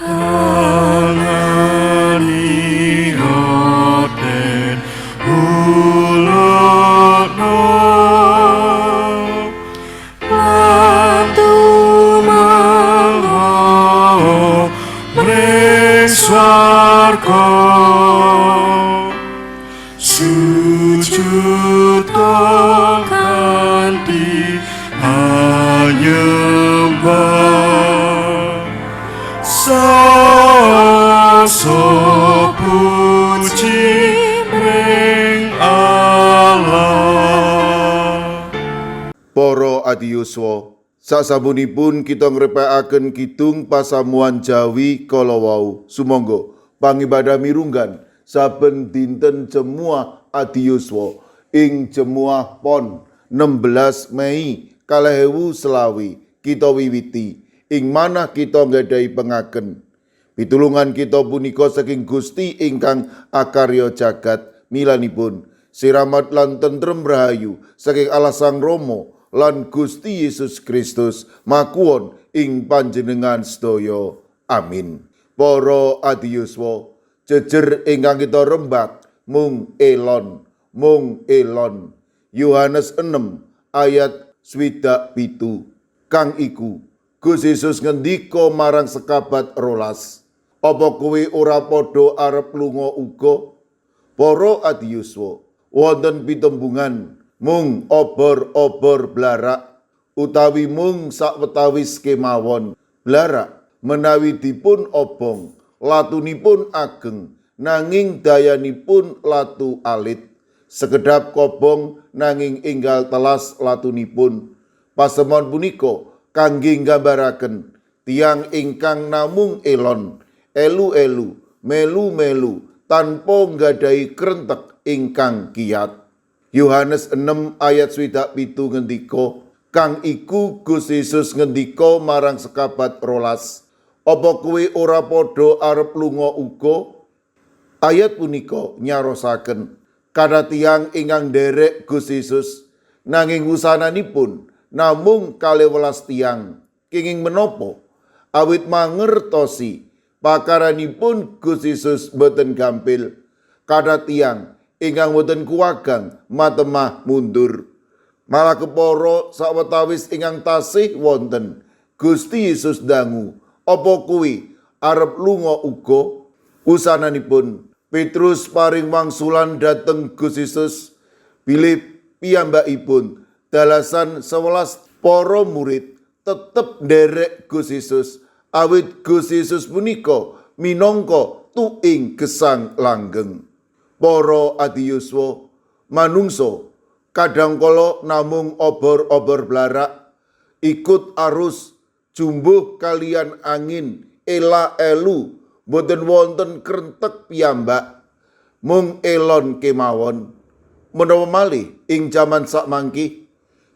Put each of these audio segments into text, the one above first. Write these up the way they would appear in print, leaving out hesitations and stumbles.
Anganira den hulukna lan tumangga mring swarga, sujud kanthi anyembah saoso puji mring Allah. Para adiyuswa, sasampunipun kita ngrepekaken kidung pasamuan Jawi kala wau. Sumangga pangibadah mirunggan saben dinten Jemuah adiyuswa ing Jemuah Pon 16 Mei 2025 kita wiwiti ing manah kita nggadahi pengaken. Pitulungan kita punika saking Gusti ingkang akarya jagat. Milanipun siramat lan tentrem rahayu saking Allah Sang Rama lan Gusti Yesus Kristus makuwon ing panjenengan sedaya. Amin. Para adiyuswa, jejer ingkang kita rembak mung elon, mung elon. Yohanes 6 ayat 67. Kang iku Gusti Yesus ngendika marang sekabat 12, "Apa kowe ora padha arep lunga uga?" Para adiyuswa, wonten pitembungan mung obor-obor blarak utawi mung sawetawis kemawon. Blarak menawi dipun obong, latunipun ageng, nanging dayanipun latu alit. Sekedap kobong, nanging enggal telas latunipun. Pasemon punika kangge nggambaraken tiyang ingkang namung elon, elu-elu, melu-melu tanpa nggadahi krentek ingkang kiyat. Yohanes 6 ayat 67 ngendika, kang iku Gusti Yesus ngendika marang sekabat 12, "Apa kowe ora padha arep lunga uga?" Ayat punika nyarosaken kathah tiyang ingkang nderek Gusti Yesus, nanging wusananipun namung 12 tiyang. Kenging menapa? Awit mangertosi pakaranipun Gusti Yesus boten gampil. Kathah tiyang ingkang boten kuwagang matemah mundur. Malah kepara sawetawis ingkang tasih wonten, Gusti Yesus dangu, "Apa kuwi arep lunga uga?" Wusananipun Petrus paring wangsulan dhateng Gusti Yesus bilih piyambakipun dalasan 11 para murid tetep nderek Gusti Yesus, awit Gusti Yesus punika minangka tuing gesang langgeng. Para adiyuswa, manungsa kadangkala namung obor-obor blarak, ikut arus, jumbuh kaliyan angin, ela elu, boten wonten krentek piyambak, mung elon kemawon. Menapa malih ing jaman sakmangki,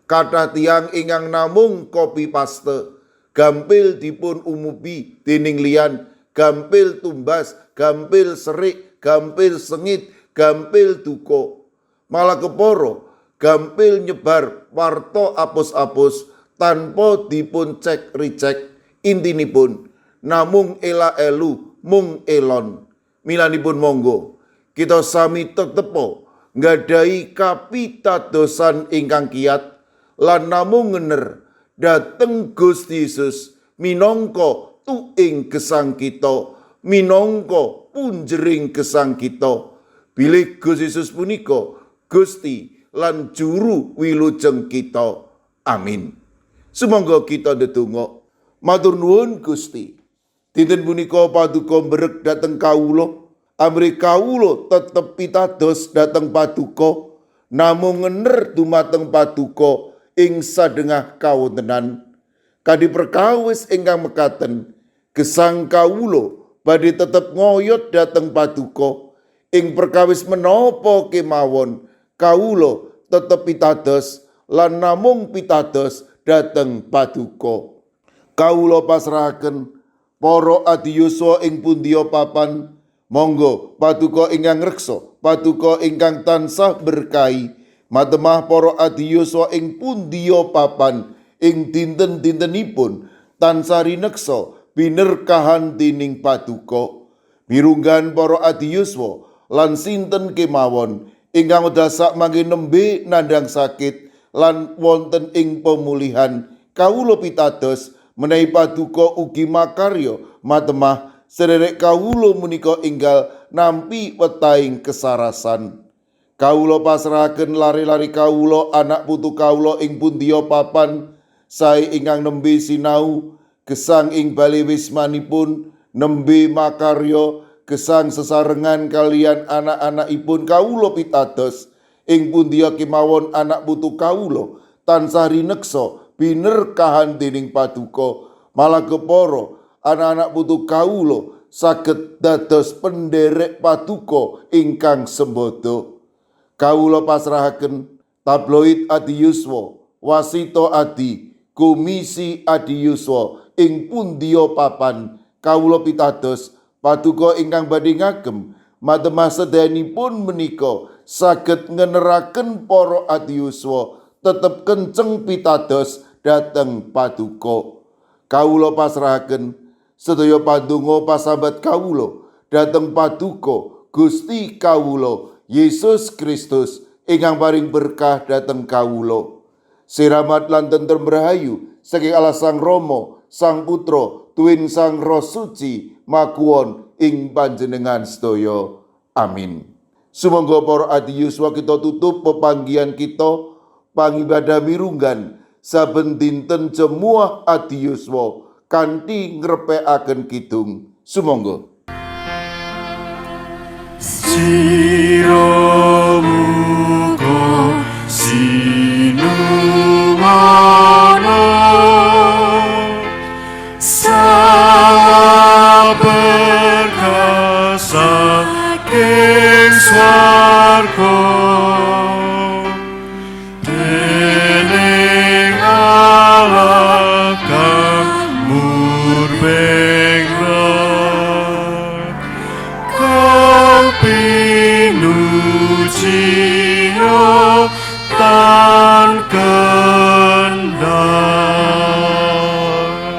kathah tiyang ingkang namung copy paste, gampil dipun umubi dening liyan, gampil tumbas, gampil serik, gampil sengit, gampil duka. Malah kepara gampil nyebar warta apus-apus tanpa dipun cek ricek. Intinipun namung ela elu, mung elon. Milanipun monggo kita sami tetepo nggadahi kapitadosan ingkang kiat lan namung ngener dhateng Gusti Yesus minangka tuing gesang kita, minangka punjering gesang kita, bilih Gusti Yesus punika Gusti lan juru wilujeng kita. Amin. Sumangga kita ndedonga. Matur nuwun, Gusti. Dinten punika paduka mberek dhateng kawula. Amrih kawula tetep pitados dhateng paduka, namung ngener dumateng paduka ing sadengah kawontenan. Kanthi perkawis ingkang mekaten, gesang kawula badhe tetep ngoyot dhateng paduka ing perkawis menapa kemawon. Kawula tetep pitados lan namung pitados dhateng paduka. Kawula pasrahaken para adiyuswa ing pundiya papan. Monggo paduka ingkang ngreksa, paduka ingkang tansah berkahi matemah para adiyuswa ing pundiya papan ing dinten-dintenipun tansah rineksa. binerkahan dening Paduka. Mirunggan para adiyuswa lan sinten kemawon ingkang wekdal sakmangke nembe nandhang sakit lan wonten ing pemulihan, kawula pitados menawi Paduka ugi makarya matemah sederek kawula menika enggal nampi wetahing kesarasan. Kawula pasrahaken lare-lare kawula, anak putu kawula ing pundiya papan sae ingkang nembe sinau, gesang ing bale wismanipun, nembe makarya gesang sesarengan kaliyan anak-anakipun. Kawula pitados ing pundiya kemawon anak putu kawula tansah rineksa binerkahan dening Paduka, malah kepara anak-anak putu kawula saged dados penderek Paduka ingkang sembada. Kawula pasrahaken Tabloid Adiyuswa, Wasito Adi, Komisi Adiyuswa ing pundiya papan. Kawula pitados Paduka ingkang badhe ngagem matemah sedayanipun menika saged ngeneraken para adiyuswa tetep kenceng pitados dhateng Paduka. Kawula pasrahaken sedaya pandonga pasambat kawula dhateng Paduka Gusti kawula Yesus Kristus ingkang paring berkah dhateng kawula. Siramat lan tentrem rahayu saking Allah Sang Rama, Sang Putra, tuwin Sang Roh Suci makuwon ing panjenengan sedaya. Amin. Sumangga para adiyuswa, kita tutup pepanggihan kita pangibadah mirunggan saben dinten Jemuah Adiyuswa kanthi ngrepekaken kidung. Sumangga. Sira muga sinungana saha berkah saking swarga dening Allah kang murbeng kang pinuji.